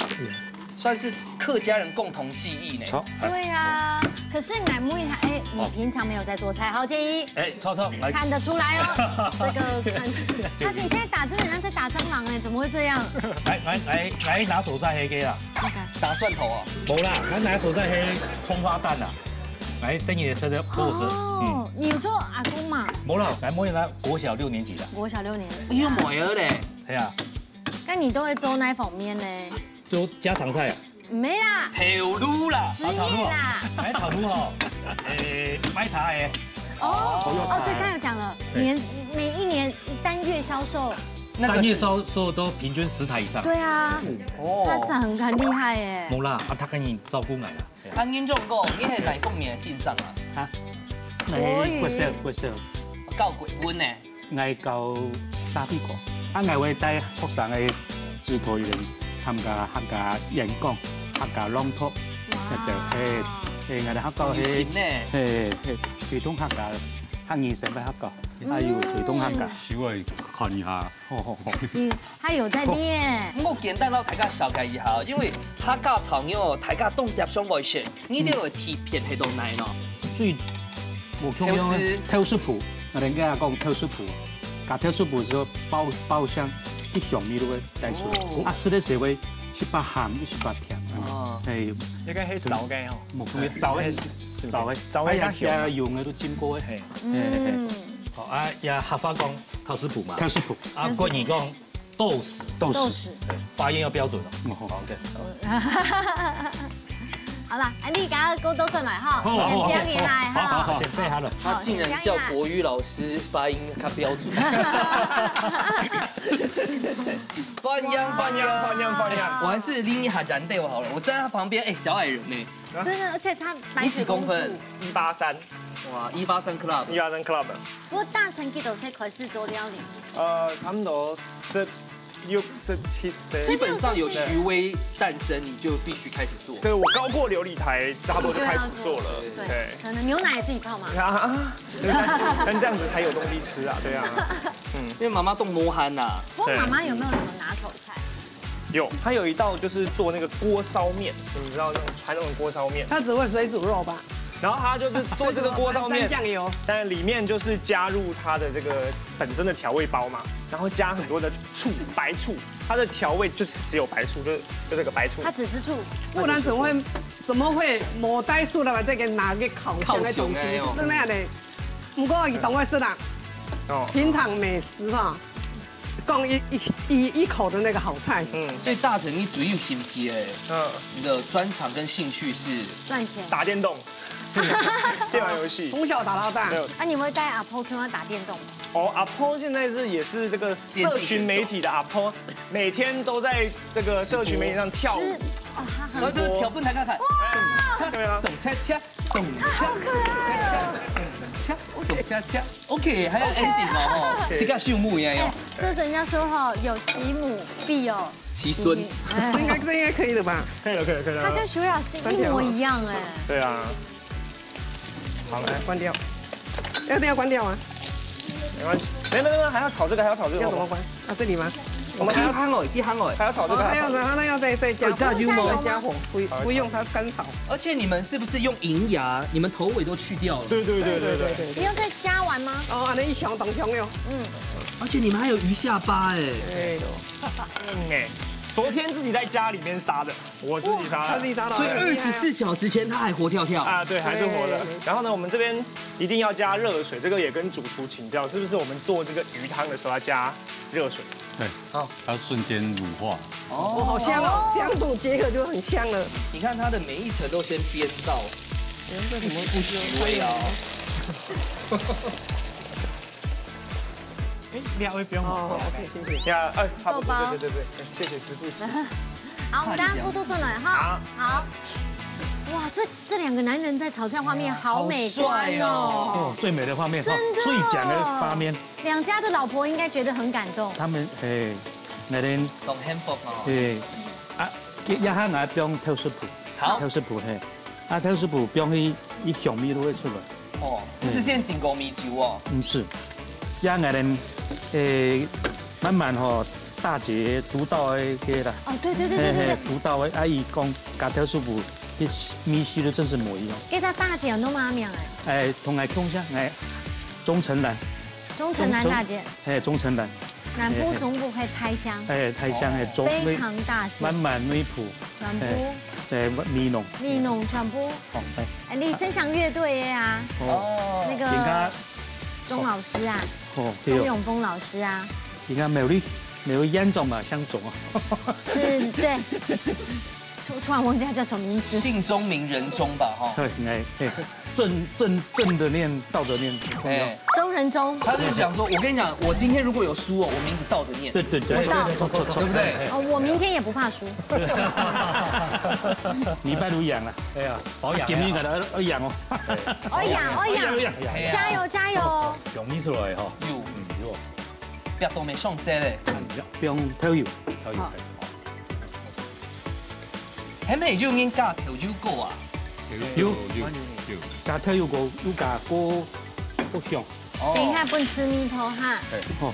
算是客家人共同記憶呢。著。對啊，可是𠊎問一下，欸，你平常沒有在做菜，好，建議。欸，著，著，來。看得出來哦，這個看，但是你現在打真的很像在打蟑螂欸，怎麼會這樣？來，來，來，來，拿手在黑給啊。這個。打蒜頭啊？無啦，他拿手在黑蔥花蛋啊，來，生意的生的，不是，哦，嗯。你有做阿公嘛？無啦，來，摸一下，國小六年級的。國小六年級啊。哎喲，妹兒嘞。哎呀。 該你都會做哪方面呢？做家常菜啊？沒啦。頭路啦。食物啦。啊，頭路哦。欸，賣茶欸。哦，哦，對，剛才有講了，對。年，每一年單月銷售。那個是單月銷售都平均十台以上。對啊，哦。他很，很厲害欸。無啦，啊，他跟你照顧買啦。啊，仁宗哥，你係哪方面个先生啊？啊？國語。欸，國小，國小。教國文呢？ 𠊎教沙地歌，啊，𠊎會帶學生个指導員參加客家演講、客家朗讀，哇。那個，嘿，嘿，𠊎等學校，嘿，有心呢。嘿，嘿，推動客家，客語生活學校，還有推動客家。嗯。稍微看一下。好，好，好。嗯，他有在練。我簡單摎大家紹介一下，因為客家炒肉，大家當接常會食，你兜个特別係到哪呢？最 無共樣个豆豉。豆豉脯，𠊎等个講豆豉脯，加豆豉脯係爆爆香，一香味都會帶出來。哦。啊，食个時候會一把鹹，一把甜。哦。嘿。應該係燥个吼。無共樣，燥个，燥个。燥个較香。哎呀，用个都浸過个。嘿。嘿，嘿，嘿。嗯。好，啊，也客話講豆豉脯嘛。豆豉脯。啊，國語講 豆豉。豆豉。豆豉。對，發音要標準哦。哦。好，OK。好啦，哎，你剛剛給我倒轉來哈，好，好，好，先放下來哈。好，好，好。他竟然叫國語老師發音較標準。歡迎，歡迎，歡迎，歡迎。我還是離你還遠點好了，我站在他旁邊，哎，小矮人呢。真的，而且他白雪公主。你幾公分？一八三。哇，一八三 club。一八三 club。不過大成幾多歲開始做料理？呃，差不多十六、十七歲。基本上有徐薇誕生，你就必須開始做。對，我高過琉璃台，差不多就開始做了。對，對。真的，牛奶也自己泡嘛。啊，但這樣子才有東西吃啊，對啊。嗯。因為媽媽當無閒吶。不過媽媽有沒有什麼拿手菜？有，她有一道就是做那個鍋燒麵，你知道那種傳統的鍋燒麵。她只會水煮肉吧？然後她就是做這個鍋燒麵，沾醬油。但裡面就是加入她的這個本身的調味包嘛，然後加很多的醋，白醋，它的調味就是只有白醋，就是就這個白醋。她只吃醋。不然怎麼會怎麼會無帶醋的把這個拿去烤箱的東西？烤箱的哦。真的呢。不過你懂我意思啦。哦。平常美食哈，刚一一一一口的那个好菜，嗯，所以大成你主要兴趣的，嗯，你的专长跟兴趣是赚钱。打电动，电玩游戏。从小打到大。没有。啊，你会带阿婆跟他打电动吗？哦，阿婆现在是也是这个社群媒体的阿婆，每天都在这个社群媒体上跳舞。是，哦，他很然后就跳分大家看。哇，对啊，咚恰恰，咚恰，咚恰恰，咚恰恰。OK，还有 ending 哦，吼，这个秀木一样哟。就是人家说哈，有其母必有其孙。哎，这应该这应该可以了吧？可以了，可以了，可以了。他跟徐老师一模一样哎。对啊。好，来关掉。要一定要关掉吗？没关系，没没没，还要炒这个，还要炒这个。要怎么关？啊，这里吗？我们一行哦，一行哦。还要炒这个，哦，还要，还要炒这个。然后那要再再加火，对，加油吗？再加火，不不用它干炒。而且你们是不是用银芽？你们头尾都去掉了。对对对对对。你要再加完吗？哦，那一香当香哟。嗯。而且你们还有鱼下巴哎。对。嗯哎，昨天自己在家里面杀的。 我自己杀的。他自己杀的。所以二十四小时前他还活跳跳。啊，对，还是活的。对。然后呢，我们这边一定要加热水，这个也跟主厨请教，是不是我们做这个鱼汤的时候要加热水？对，哦，它瞬间乳化。哦，好香哦，这样子结合就很香了。你看它的每一层都先煸到，哎，这怎么不许味啊？ 哎，料会不用哦，OK，谢谢。呀，哎，差不多，豆包。对对对对，哎，谢谢师傅。好，我们大家互动送暖哈。好。好。哇，这这两个男人在炒菜画面好美观哦。好帅哦。哦，最美的画面，真的。哦，最强的画面。两家的老婆应该觉得很感动。他们，嘿，那天，当幸福哦。嘿，啊，一下俺不用豆豉脯，好。豆豉脯嘿，啊，豆豉脯不用一一香味都会出来。 哦，不是现在进口米酒哦。毋係，這𠊎等，誒，慢慢吼，大姐督導个啦。哦，對對對對對對。嘿嘿，督導个，啊，佢講加豆豉脯，佢味緒都真係無一樣。該隻大姐有麼个名誒？誒，同𠊎共下，誒，鍾成蘭。鍾成蘭大姐。鍾，鍾，嘿，鍾成蘭。南部中部个大香。誒，大香，誒，中，非常大香。滿滿內埔。南部。誒，誒，美濃。美濃全部。哦，誒。 哎，你聲響樂隊的啊，哦。那個人家鍾老師啊，哦，對哦。鍾永峰老師啊。人家苗栗，苗栗縣長嘛，鄉長啊。是，對。突，突然忘記他叫什麼名字。姓鍾名人鍾吧，哈。對，哎，哎，正，正，正的念，倒着念，很重要。哎。鍾人鍾。他就想說，我跟你講，我今天如果有輸哦，我名字倒着念。對，對，對，我倒。對，對，對，對，對不對？哎，哎。哦，我明天也不怕輸。禮拜六贏了。哎呀，保養。今天可能要贏哦。 愛贏，愛贏，愛贏，愛贏。加油，加油！容易出來哈。有，嗯，有。不要都沒上色嘞。嗯，不用豆油。豆油。好。還沒有人加豆油過啊？有，有，有，有。加豆油過，有加過，不香。哦。等一下，分你試味道哈。哎。哦。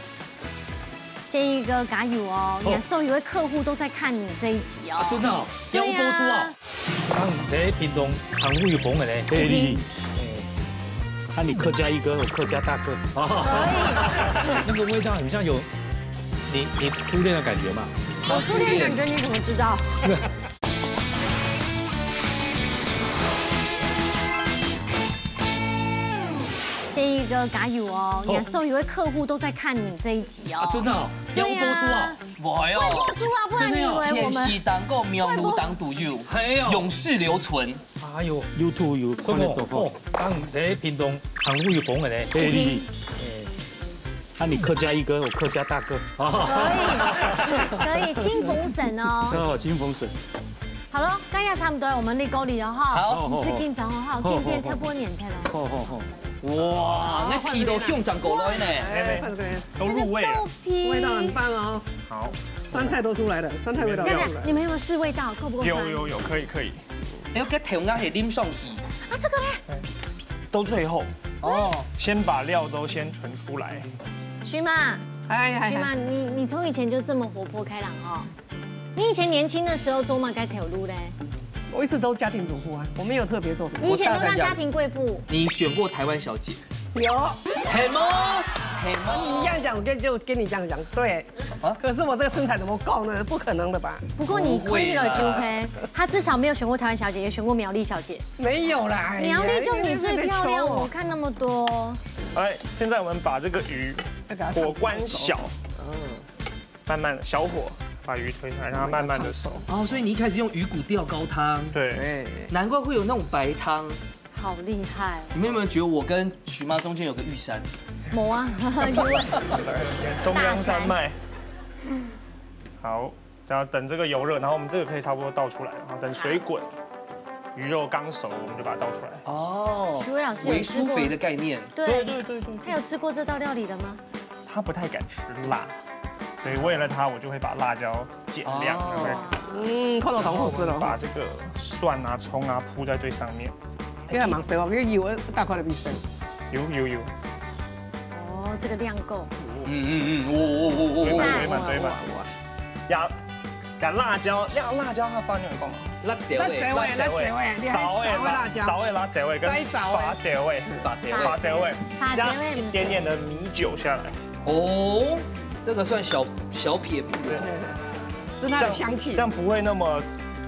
建議哥加油哦，哦。你看所有的客戶都在看你這一集哦。啊，真的哦，對啊。要播出啊。 當你平常很威風的呢。是的。哎，那你客家一哥，我客家大哥。可以。那個味道很像有，你，你初戀的感覺嘛。我初戀的感覺你怎麼知道？建議哥加油哦，哦。你看所有的客戶都在看你這一集哦。啊，真的哦，要播出啊。對啊。 會哦。會播出啊，不然你以為我們，真的哦。電視當中、網路當中都有，會哦。永世留存。哎喲，YouTube有看得到吼。哦，當你平常很威風的呢。是的。哎，啊，你客家一哥，我客家大哥。可以，可以，清風神哦。哦，清風神。好了，該也差不多，我們入鍋了哈。好。你係緊張哦，哈，好，緊變忒過年忒了。好，好，好。哇，那皮都香腸過來呢。哎，快點，快點。 都入味了。那個豆皮。味道很棒哦。好。酸菜都出來了，酸菜味道都出來了。等等，你們有沒有試味道？夠不夠酸？有，有，有，可以，可以。哎喲，該豆芽係淋上去。啊，這個嘞？都最後。哦。先把料都先盛出來。徐媽，哎，哎，哎。徐媽，你，你從以前就這麼活潑開朗哦？你以前年輕的時候做麼个頭路嘞？我一直都家庭主婦啊，我沒有特別做什麼。你以前都當家庭貴婦？我大概這樣。你選過台灣小姐？ 有。係無？係無？你這樣講，我跟，就跟你這樣講，對。啊？可是我這個身材怎麼夠呢？不可能的吧？不過你虧了，秋黑，他至少沒有選過台灣小姐，也選過苗栗小姐。沒有啦，哎呀，苗栗就你最漂亮，因為那個球哦。我看那麼多。哎，現在我們把這個魚火關小，嗯。慢慢的小火把鱼推上来，让它慢慢的熟。哦，所以你一开始用鱼骨吊高汤，对，哎，难怪会有那种白汤。好厉害。你们有没有觉得我跟徐妈中间有个玉山？没啊，有啊。中央山脉。好，然后等这个油热，然后我们这个可以差不多倒出来，然后等水滚，鱼肉刚熟，我们就把它倒出来。哦，徐伟老师有吃过微苏肥的概念。对，对对对，他有吃过这道料理的吗？他不太敢吃辣，所以为了他，我就会把辣椒减量，哦对不对？嗯，看到當好食咯。把这个蒜啊、葱啊铺在最上面，你還蠻細哦，你油大概都比細。有有有，哦，这个量够。嗯嗯嗯，哦哦哦哦哦，堆满堆满堆满，压，压辣椒，压辣椒，它發音有講嗎？辣椒味，辣椒味，辣椒味，你看燥味辣，燥味辣椒，燥味辣椒味跟塞燥味發燥味，塞燥味發燥味，發燥味加一点点的米酒下來。哦，这个算小小撇步哦。是它的香气这样这。样不会那么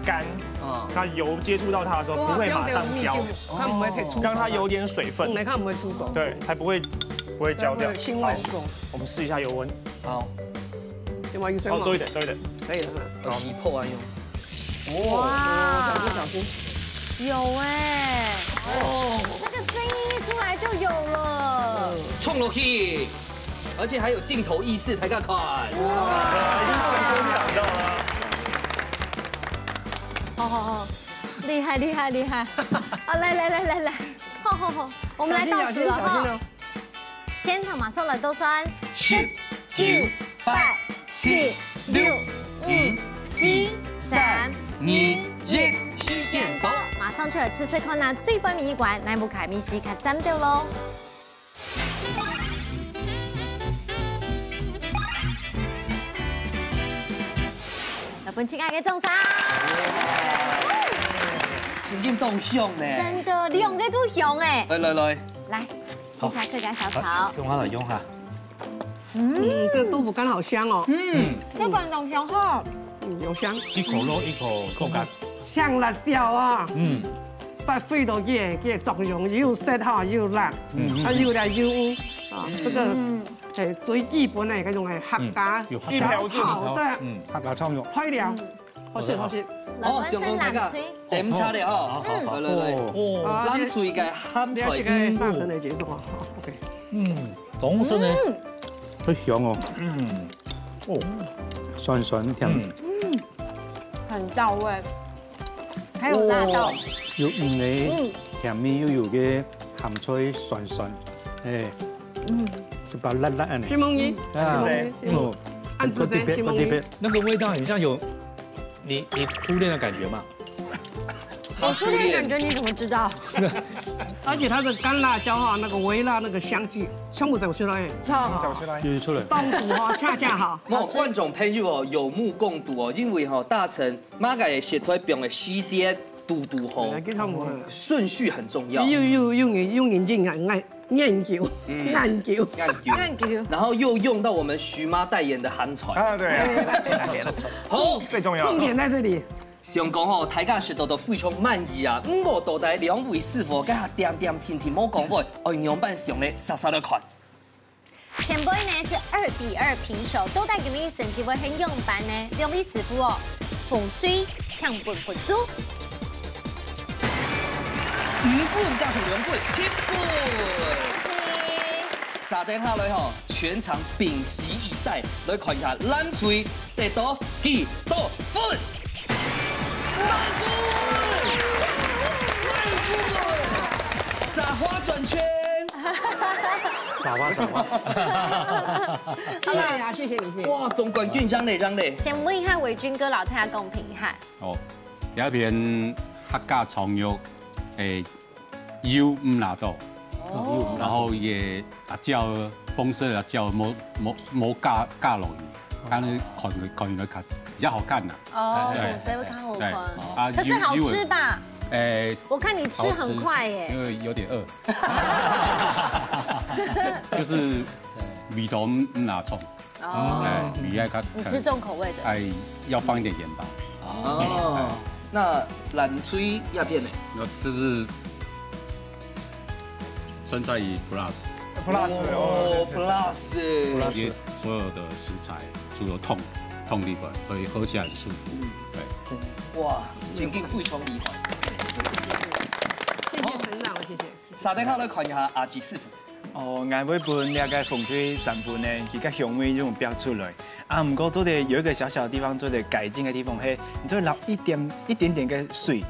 干，啊，那油接触到它的时候不会马上焦，它不會太出口。让它有点水分嗯，你，看不會出口。对，还不会不会焦掉。它會腥味很重。好，我们试一下油温，好，對嗎？有水嗎？好，多一点，多一点。可以了哈。要起泡啊用。哇，小心小心。有哎，哦，那个声音一出来就有了。冲落去，而且还有镜头意识，大家看。好好好，厉害厉害厉害！啊，来来来来来，好好好，我们来倒数了哈。小心小心哦。天堂马上来倒算，十、九、八、七、六、五、四、三、二、一，时间到，马上就来试试看呐，最背尾一关，哪一个味緒較讚到咯？ 來分親愛个掌聲。聲音當響呢。真的，兩个都響哎。來來來，來，先下客家小炒。用它來用哈。嗯，這豆腐乾好香哦。嗯，這觀眾聽好。嗯，有香。一口肉一口口感。香辣椒啊，嗯，發揮到佢个佢个作用，又鹹哈又辣，嗯啊又辣又烏啊，這個嗯，誒最基本个該種个客家有小炒的嗯，客家炒肉。材料，好食好食。來，我先冷水。點茶了哈。好好好。來來來，哦，啊冷水个鹹菜你要食个大成的結束啊，好，OK。嗯，當好食呢。好香哦。嗯，哦，酸酸甜。很到位，還有辣到。有魚个甜味，又有个鹹菜酸酸，哎，嗯，係把辣辣个呢。西門魚，啊，西門魚，哦，暗自在西門魚。那個味道很像有你你初戀的感覺嘛。我初戀感覺你怎麼知道？而且它的乾辣椒哈，那個微辣那個香氣，全部走出來。錯，走出來。又出來。當補哈，恰恰好。無，觀眾朋友哦，有目共睹哦，因為吼，大成麼个食材放个時間堵堵好，來，給他們。順序很重要。又又又又認真啊，研研究，嗯研究。研究，然後又用到我們徐媽代言的鹹菜。啊，對啊，好，最重要重點在這裡。想講吼，大家食到都非常滿意啊。毋過到底兩位師傅，該下恬恬靜靜無講話，愛仰般上來，煞煞來看。前背呢是二比二平手，到底今日成績會係仰般呢？兩位師傅哦，紅隊請分分數。五分加上兩分，七分。恭喜！接等下來吼，全場屏息以待，來看一下藍隊得到幾多分。滿分！滿分！撒花轉圈。撒花撒花。謝謝啊，謝謝你，謝謝。哇，總冠軍讓咧讓咧。先問一下維鈞哥，摎大家公平一下。哦，這片客家炒肉，誒，油毋罅多，哦，然後也辣椒，紅色辣椒無無無加加落去，但是看佢看佢較比較好看啦。哦，對紅色會較好看。對啊可是好吃吧？誒，我看你吃很快耶。因為有點餓，就是味道毋罅重，哦，哎，味道較你吃重口味的。哎，要放一點鹽吧。哦，那藍隊這片呢？那這是酸菜魚 plus， plus 哦哦， ，plus。一些所有的食材都有痛，痛地方，所以喝起来很舒服。对。哇，真个非常厉害。谢谢沈老，谢谢。稍等下来看一下阿吉師傅。哦，𠊎會分這个紅隊三分呢，佢个香味就逼出來。啊，毋過做得有一個小小的地方做得改進的地方，係，你做得落一點一點點个水，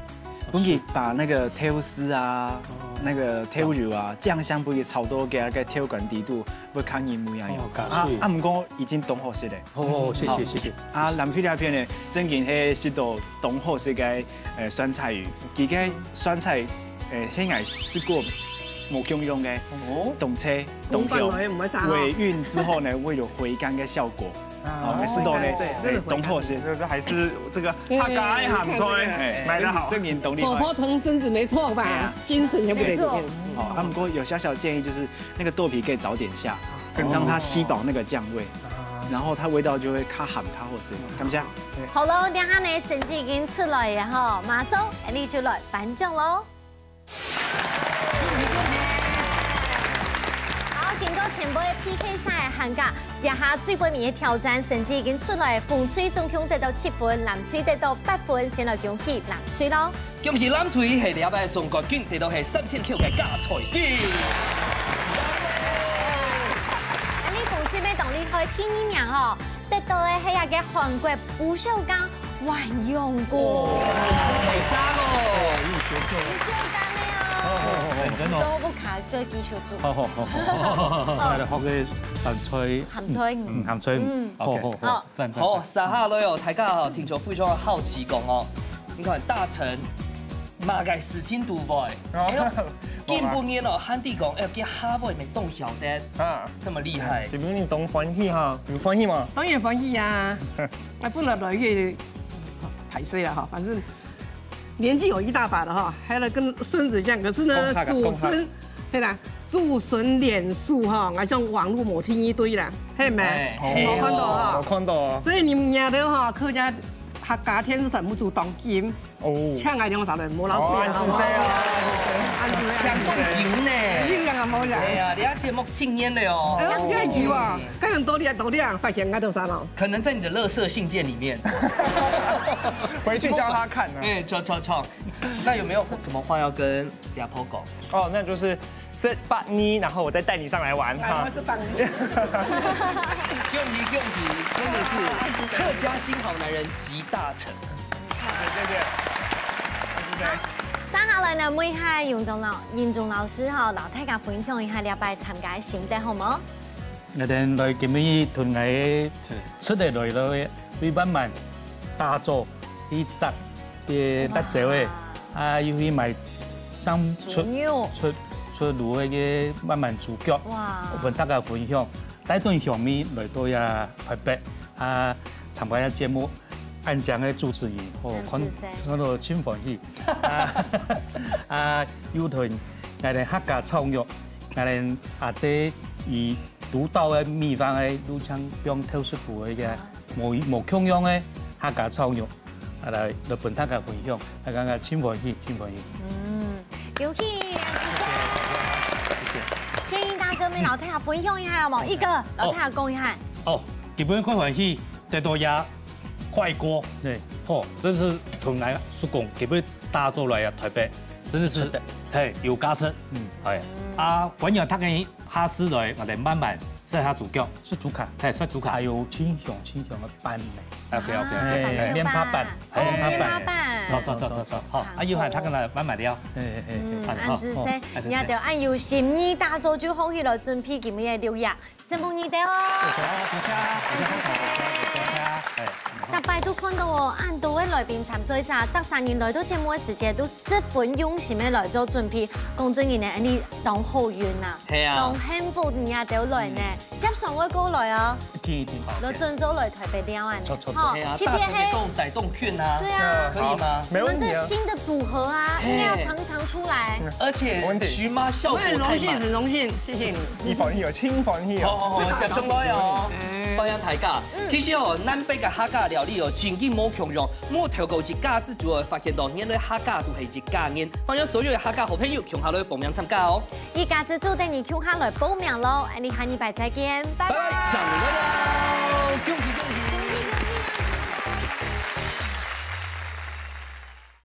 分佢把那個豆豉啊、那個豆油啊、醬香分佢炒到佢个豆乾底肚，會較入味啊。哦，加水。啊，毋過已經當好食咧。哦，謝謝謝謝。啊，南非那片呢，正經係食到當好食个呃酸菜魚，佢个酸菜呃，係𠊎食過無共樣个，哦，當脆，當香，本來毋會啥哦尾韻之後呢，會有回甘个效果。哦，每次都呢，對，那個回甘當好食。就是還是這個客家愛鹹菜，哎，買得好。正經當厲害。婆婆疼孙子沒錯吧？精神全部在裡面。哦，啊，不過有小小建議，就是那個豆皮可以早點下，讓它吸飽那個醬味，然後它味道就會較鹹較好食。感謝。好了，等下呢，成績已經出來了哈，馬上，𠊎等就來頒獎嘍。好，經過前背P K賽个限價，這下最尾面个挑戰成績已經出來，紅隊總共得到七分，藍隊得到八分，先來恭喜藍隊嘍。恭喜藍隊係這擺總冠軍，得到係三千九个加菜金。恁呢紅隊乜當厲害，第二名吼，得到个係一個韓國不鏽鋼萬用鍋。好讚哦！不鏽鋼个哦，真的哦。都不卡，就繼續煮。好好好好好，來學个鹹菜，鹹菜，嗯，鹹菜，嗯好好好，讚讚。好，接下來哦，大家哦，聽眾非常好奇講哦，你看大成麼个事情都會，哎喲，今晡日哦，還在講，哎喲，佢下回乜當曉得，啊，這麼厲害。是不是你當歡喜哈？有歡喜嗎？當然歡喜啊！哎，不能來越歹勢了哈，反正年紀有一大把了哈，還來跟孫子講，可是呢，講客啊祖孫，對啦，祖孫臉書哈，𠊎想網路無第一堆啦，係無？哎有看到哈有。看到啊。所以你們也都哈，客家客家電視台目珠當金，哦，像𠊎兩儕人，無老哦，師恁仔細啊，搶當贏呢。一樣啊，無啦。哎呀，你還節目青年了哦。哎，我這句話，可能多年多年，發現𠊎都啥了。可能在你的垃圾信件裡面。回去教他看呢。哎，錯錯錯。那有沒有什麼話要跟家婆講？哦，那就是十八呢，然後我再帶你上來玩哈。是棒。恭喜恭喜，真的是客家新好男人集大成。謝謝。接下來呢，問一下永忠老永忠老師哈，摎大家分享一下這擺參加个心得好無？𠊎等來今日同𠊎出个來到个，去慢慢打做，去摘个辣椒个，啊，又去買當出牛肉。出出爐个个慢慢豬腳，哇分大家分享，帶頓香味來到這台北啊，參加這節目，恁靚个主持人，哦，看看到真歡喜。啊，啊，又同𠊎等客家炒肉，𠊎等阿姐以獨到个秘方个，又像用豆豉脯个，無無共樣个客家炒肉，啊來來分大家分享，大家真歡喜，真歡喜。嗯，恭喜！謝謝。建議大哥們摎大家分享一下好無？一個摎大家講一下。哦，基本開歡喜，得到呀快鍋，對，哦，這是從來叔公基本打做來啊，台北，真的是，是的。嘿，有價值，嗯，哎，啊，歡迎大家下次來，𠊎等慢慢食下豬腳，食豬腳，嘿，食豬腳，還有清香清香个粄呢。 OK OK，哎，面帕粄，哦，面帕粄，粄。走走走走走，好，啊，有閒大家來慢慢聊。嗯，好，恁仔細，好，你看到恁有心意打造，就好起來準備今日个六月，承蒙你兜哦。多謝，多謝，多謝，哎，逐擺都看到哦，恁多个來賓參賽者，逐儕人來到節目个時節，都十分用心个來做準備。講真个呢，恁呢當好運啊，係啊當幸福，你也兜來呢，接上會過來哦，一定一定好。來準做來台北尞啊呢，錯錯吼哎呀，，T P 大成 F 都帶動券啊，對啊可以嗎？你們這沒問題啊新的組合啊，嘿應該要常常出來。而且徐媽效果太滿我很榮幸，。很榮幸，謝謝你。一歡喜哦，親歡喜哦。好好好，接上來哦。哎歡迎大家。其實哦，南北个客家料理哦，真經無共樣，無透過一家子煮哦，發現到原來客家都係一家人。歡迎所有个客家好朋友共下來報名參加哦。一家子煮等你共下來報名咯，恁呢下禮拜再見，拜拜。拜拜，掌聲歡迎，恭喜恭喜！